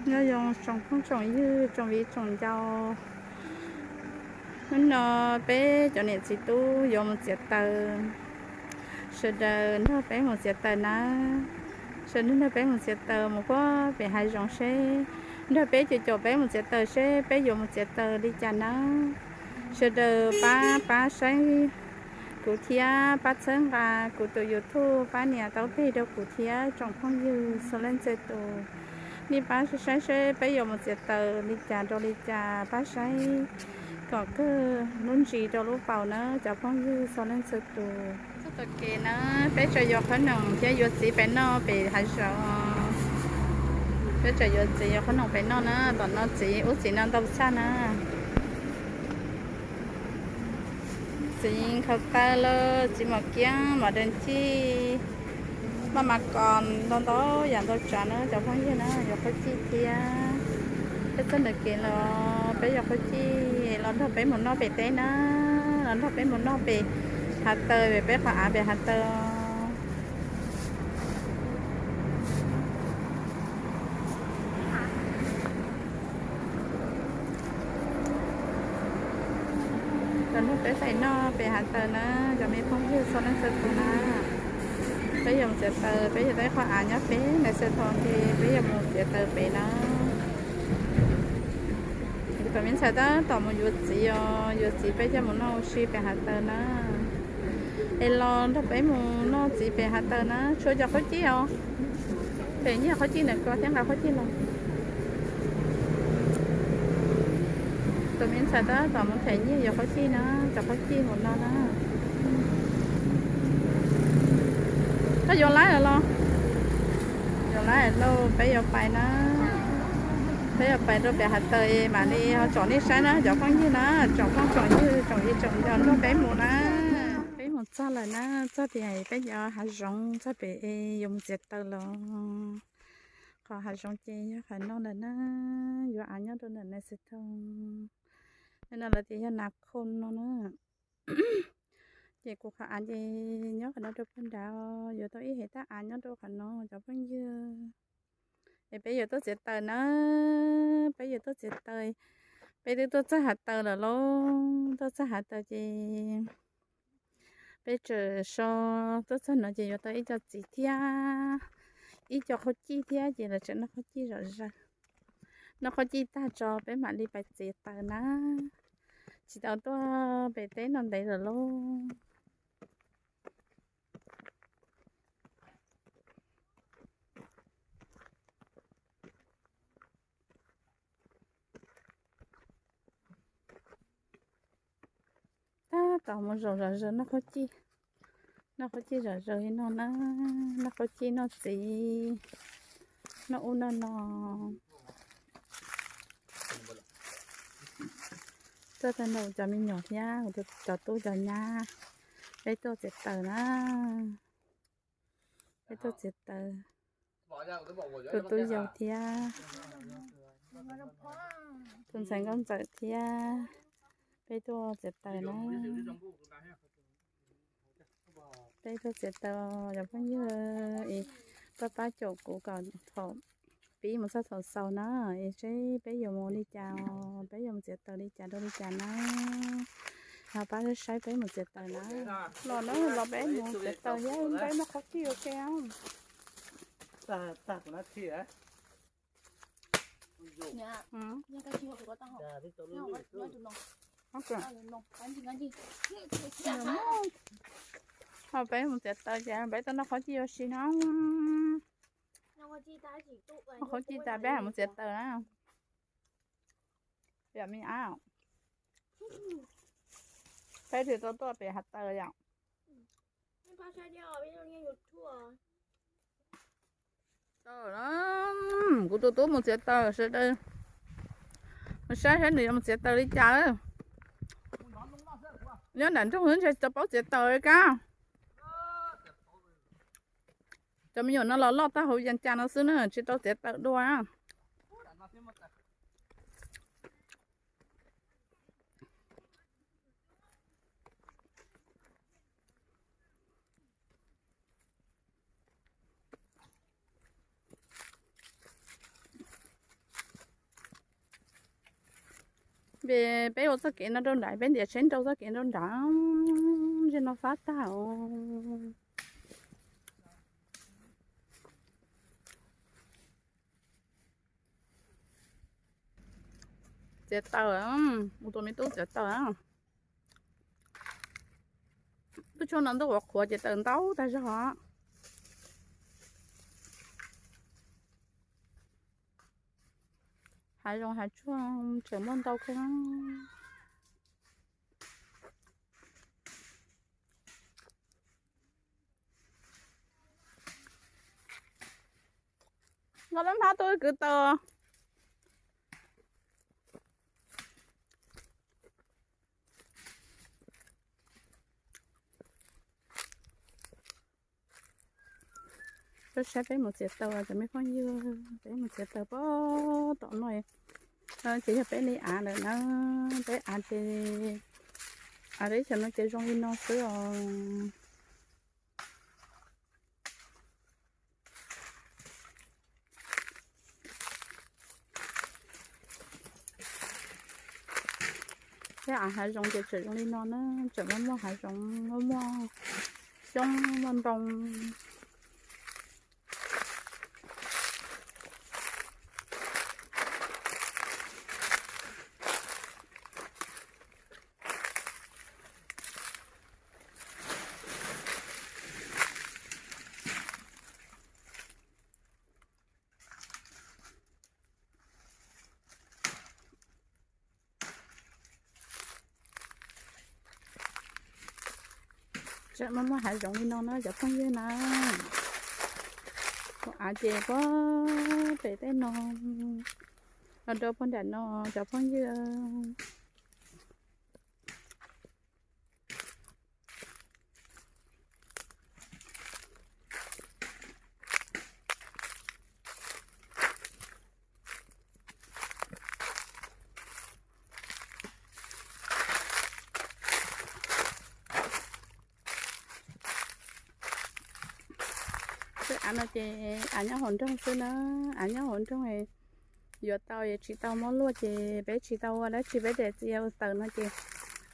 Nyob zoo tsoom phooj tsoom ywg tsoom viv tsoom ncaus, hnub no peb cov niam txiv tub yuav mus txiav taws, sawv daws nrog peb mus txiav taws nawb. Sawv daws nrog peb mus txiav taws mus puag pem hav zoov seb, nrog peb caum caum peb mus txiav taws seb peb yuav mus txiav taws li cas nawb. Sawv daws pab pab saib kuv thiab pab txhawb nqa kuv tus YouTube, pab nias taub teg rau kuv thiab tsoom phooj ywg txhua leej txhua tus. Nej pab saib saib seb peb yuav mus txiav taws li cas rau li cas, pab saib kom kawg lub ntsis rau lub paus nawb cov phooj ywg txhua leej txhua tus. Txog tom kev na, peb tseem yuav qhob noom thiab yuav txiv pem noj pem hav zoov. Peb tseem yuav txiv yuav qhob noom pem noj na, tom no txiv ub txiv no ntau tshaj na. Txiv nkhaus taw lawm, txiv mom kiab, mom dees cij, maj mas kos ntau ntau yam ntau tsav na cov phooj ywg na, yuav qhob cij thiab. Peb txog ntawm kev los peb yuav qhob cij los nrog peb mus noj pem teb na, los nrog peb mus noj pem hav taws, peb qhov av pem hav taws. Los nrog peb pem noj pem hav taws na, cov me phooj ywg txhua leej txhua tus na. Peb yuav mus txiav taws, peb yuav tau ib qho av nyob pem ntawm xav tho ces peb yuav mus txiav taws pem na. Kuv tus me ntxhais tab tom mus yuav txiv os, yuav txiv peb coj mus noj ua si pem hav taws na. Es los nrog peb mus noj txiv pem hav taws na, tshuav cov qhob cij os. Them nyiaj qhob cij ntawm ko thiab nqa qhob cij los. Tus me ntxhais tab tom mus them nyiaj yuav qhob cij na, cov qhob cij hauv no na. Koj yuav lawm los? Yuav lawm lauj, peb yuav pais na. Peb yuav pais rau pem hav taws mam li ho tsom nej saib na cov phooj ywg na, tsoom phooj tsoom ywg tsoom viv tsoom ncaus nrog peb mus na. Peb mus txog lawm na, txog tias peb cov hav zoov txog pem es yuav mus txiav taws los. Qhov hav zoov ces yog qhov no lawm na, yuav av nyob rau ntawm nas xes thoo. No lawv tias yog nas khoo no na. Ces kuv qhov av ces nyob qhov no rau puag nrad, yuav tau ib hev tab av nyob rau qhov no cov phooj ywg. Es peb yuav tuaj txiav taws na, peb yuav tuaj txiav taws. Peb twb tuaj txog hav taws lawm lauj, tuaj txog hav taws ces peb tseem so, tuaj txog no ces yuav tau ib co txiv thiab ib co qhob cij thiab ces lawv tseem noj qhob cij zom zaws. Noj qhob cij tag tso peb mam li pais txiav taws na. Tsis tau tuaj pem teb no ntev lawm lauj. Tab tom mus zaum zom zaws noj qhob cij, noj qhob cij zom zaws li no na, noj qhob cij noj txiv, noj ub noj no. Tuaj tau ntau cov me nyuam thiab cov tub cov nyab, peb tuaj txiav taws na, peb tuaj txiav taws. Tus tub yau thiab tus ntxhais nkauj ntxawm thiab, peb tuaj txiav taws na. Peb tuaj txiav taws, cov phooj ywg es pab pab caum kuv kom thaum pib mus txog thaum xaus na, es seb peb yuav mus li cas, peb yuav mus txiav taws li cas rau li cas na. Ho pab saib peb mus txiav taws na. Los na, los peb mus txiav taws thiab peb noj qhob cij ua ke. Ho peb mus txiav taws ces peb tuaj noj qhob cij ua si no. Noj qhob cij tas peb hais mus txiav taws na. Yom me ab, peb twb tuaj tuaj pem hav taws yom. Kuv tus tub mus txiav taws sawv daws mus saib saib nws yuav mus txiav taws li cas. Nyob nram nroog xwb ntshe tsis tau paub txiav taws li kab. Cov me nyuam no los loj tag hauv yas cas no xwb na, tsis tau txiav taws dua. Peb ua txoj kev no rau nrad, peb ntiav tsheb rau txoj kev rau nrad, ze no fab tag os. Txiav taws, ua tus me tub txiav taws. Lub tshuaj no ntuj qhuav qhuav ces taws ntau tag zog os. Hav zoov hav tsuag tseem muaj ntau kawg. Nkauj Hlob Hnab tuaj wb kwv taws. Koj saib peb mus txiav taws cov me phooj ywg, peb mus txiav taws pem tom no. Ces yog peb li av lawm na, peb av ces, av peb xyoo no ces zoo li no xwb os. Peb av hav zoov ces tseem zoo li no na, tseem muaj muaj hav zoov, muaj muaj xyoob, muaj ntoo. Tseem muaj muaj hav zoov li no na cov phooj ywg na. Ua av ces puag pem tej no, los rau puag nram no cov phooj ywg. Peb av no ces av nyob hauv nroog xwb na, av nyob hauv nroog. Yuav tau yuav tsis tau muab luaj ces peb tsis tau ua dab tsi, peb daim txiav taws no ces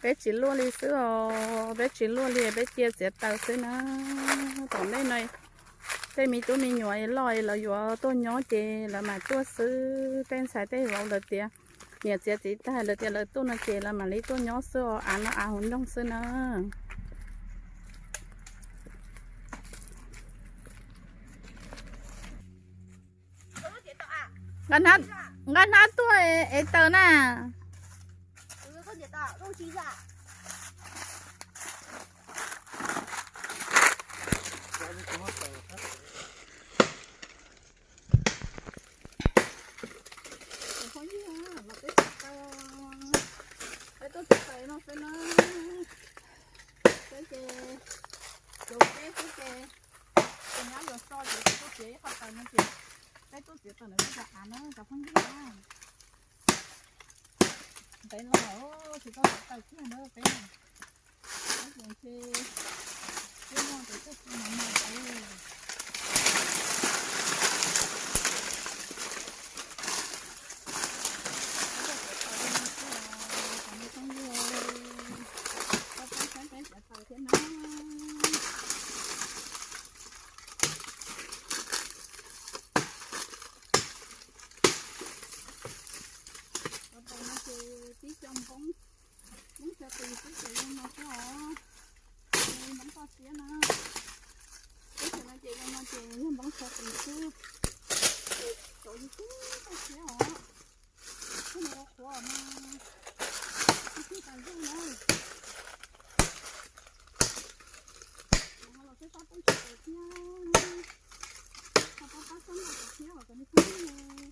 peb tsis luaj li xwb os, peb tsis luaj li, peb cia txiav taws xwb na. Tom ntej no tej me tub me nyuam loj lawv yuav tuaj nyob ces lawv mam tuaj xwb, tej ntxhais tej vauv lawv tias niam txiv txiv tag lawv tias lawv tuaj no ces lawv mam li tuaj nyob xwb os, av no av hauv nroog xwb na. Nqa hnab tuaj ev taws na. Peb tuaj txiav taws no xwb na, peb ces yuav peb xwb ces, ces nyab yuav so ces tuaj txiav ib qho taws no ces peb tuaj txiav taws ntawm peb cov av na cov phooj ywg na. Ntev los tsis tau txiav taws kiag na peb. Peb ces ntshe twb muaj tus txoj ci no no. Peb tuaj txiav taws li no xwb os cov me phooj ywg, koj pab saib peb txiav taws thiab na. Cov taws no ces tib co npoob, npoob xya tis xwb ces zoo no xwb os. Npoob toj siab na. Teb chaws no ces zoo no ces yog npoob xya tis xwb. Cov yus tib toj siab os. Txoj no ua qhuav mas tsis txij tas zog na. Los peb pab peb tsis taws thiab, ho pab pab xob noj kom thiab os cov me phooj ywg.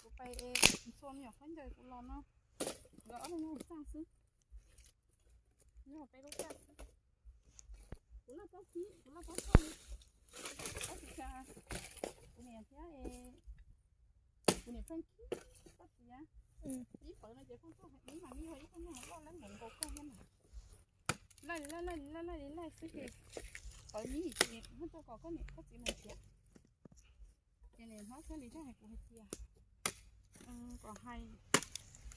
Kuv pais es txhua me nyuam khaub ncaws kuv los no, nkawd ob leeg nyob hauv txaj xwb, nyob hauv peb lub txaj xwb. Kuv Tsob khib, kuv loj tsob khib li. Kuv niam thiab, kuv niam pheej khib tsob txiv. Ib pawg no ces pheej tuaj hais ib mas mi yog ib tug neeg loj lab nkaus nkaus koj thiab mas. Laij li laij, laij li laij, laij li laij xwb ces pawg mi ces pheej tuaj kom koj niam koj txiv mus nrhiav. Ces niam hlob thiaj li thiaj hais kuv hais tias kom hais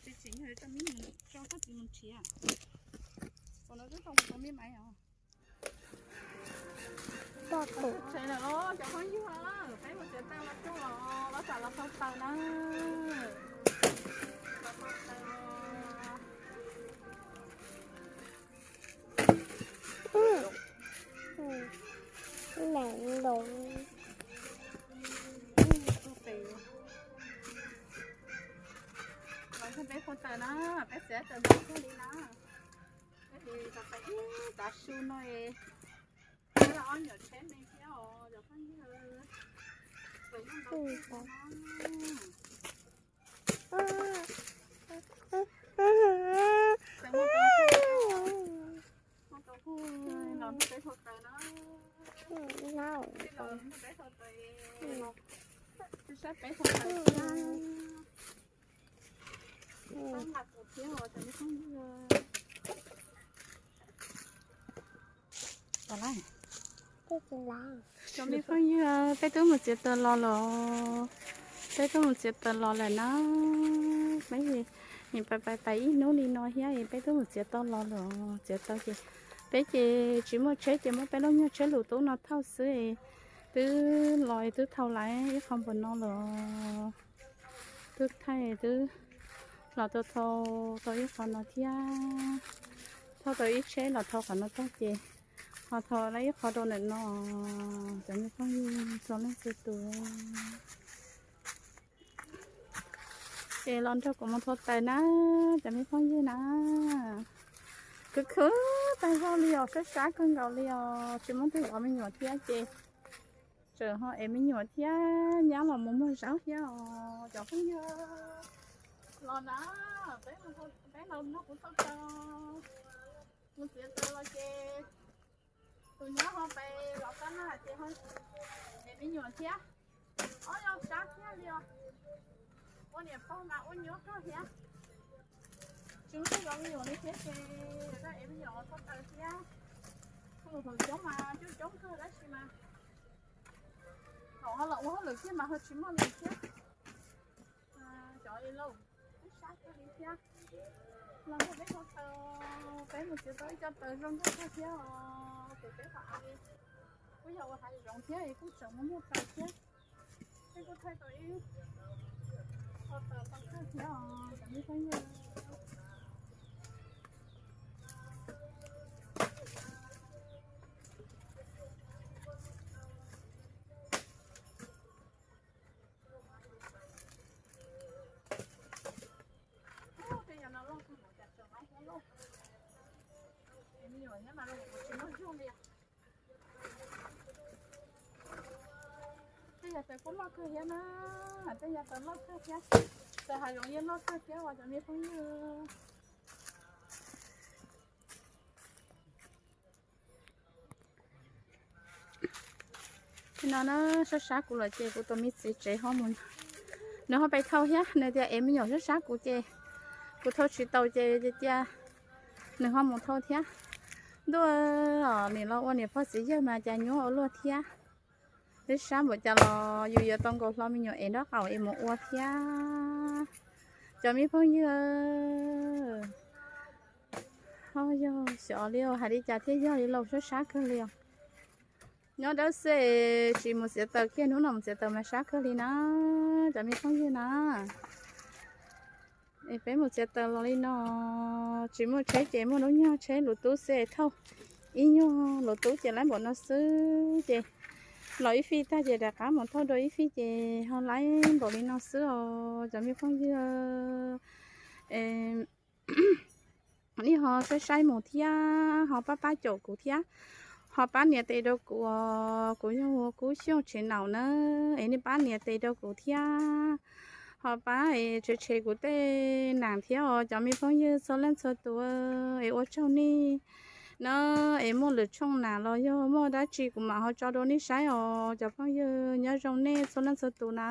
tsis tsim nyog rau mi, rau koj txiv mus nrhiav. Ua no twb tau kuv tus me maiv os. Tsev lawm os cov phooj ywg, peb mus txiav taws los tsuj los, los tsam los tau taws na. Los tau taws. Los peb tau taws na, peb txiav taws ntau kawg li na. Peb li tau taws ib tav su no, peb los ob nyuam tsheb me thiab os cov phooj ywg. Taws ntau kawg li na. Tau kuj los nrog peb tau taws na. Los nrog peb tau taws, saib peb tau taws thiab. Tau nqa tus thiab os cov me phooj ywg. Cov me phooj ywg, peb twb mus txiav taws los lawm. Peb twb mus txiav taws los lawm na. Peb pais pais ib hnub li no thiab peb twb mus txiav tau los lawm. Txiav tau ces peb ces tsis muaj tsheb ces muab peb lub nyuag tsheb lus tub no thauj xwb. Twb los twb thau lawm ib qho npaum no lawm. Twb thaij twb los tau thau tau ib qho no thiab. Thauj tau ib tsheb los thau qhov no tag ces ho thau lawm ib qho rau ntawm no. Cov me phooj ywg txhua leej txhua tus es los nrog kuv mus thau taws na, cov me phooj ywg na. Khwv khwv tag zog li os, sab sab kawg nkaus li os, tsis muaj twg zov me nyuam thiab ces tseem ho ev me nyuam thiab nyab los mus muag zaub thiab os cov phooj ywg. Los na, peb los nrog kuv thau taws, mus txiav taws los ces tus nyab ho pais los qab na ces ho ev me nyuam thiab. Ob yog sab thiab li os. Ua niam pog mas ua nyuab kawg thiab. Tsis muaj zov me nyuam li thiab ces yuav ev me nyuam los thau taws thiab. Thaum coob mas coob coob kawg tab sis mas thaum ho los ua hauj lwm kiag mas ho tsis muaj li thiab. Cov li lauj, ib sab kawg li thiab. Los nrog peb thau taws, peb mus txiav tau ib co taws zoo nkauj kawg thiab os. Tus peb qhov av li kuj yog ua hav zoov thiab es kuj tseem muaj muaj taws thiab. Peb kuj thaij tau ib qho taws zoo kawg thiab os cov me phooj ywg. Tej yam no loj kawg nkaus, cas tseem loj thiab lauj. Me nyuam thiab mas los kuv tsis muaj zog li. Tej yam taws kuj loj kawg thiab na, tej yam taws loj kawg thiab. Taws hav zoov yeej loj kawg thiab os cov me phooj ywg. Nim no na, sab sab kuv lawm ces kuv tus me txiv tsev ho mus, nws ho pais thau thiab, nws tias ev me nyuam sab sab kuv ces kuv thau tsis tau ces cia nws ho mus thau thiab. Ntuj, nim los ua niam pog txiv yawg mas cas nyuaj ua luaj thiab. Ib sab npaum cas los yus yuav tau nkaus hlo me nyuam ev nraub qaum es mus ua thiab. Cov me phooj ywg, ho yog xyov li hais li cas thiaj yog li lauj, sab sab kawg li os. Nyob dawb xwb, tsis mus txiav taws kiag, hnub no mus txiav taws mas sab kawg li na, cov me phooj ywg na. Es peb mus txiav taws los li no, tsis muaj tsheb ces muaj lub nyuag tsheb lus tub xwb thauj. Ib nyuag lus tub ces laib npaum no xwb ces los ib fij tag ces rov qab mus thauj dua ib fij ces ho laib npaum li no xwb os cov me phooj ywg. Nej ho saib saib mus thiab ho pab pab caum kuv thiab, ho pab nias tes rau kuv os, kuv yog Kub Xyooj Tsev Naum na, es nej pab nias tes rau kuv thiab, ho pab es tshem tshem kuv tej nam thiab os cov me phooj ywg txhua leej txhua tus, es ua tsaug nej na. Es muaj lwm tshooj na los yog muaj dab tsi kuv mam ho tso rau nej saib os cov phooj ywg, nyob zoo nej txhua leej txhua tus na.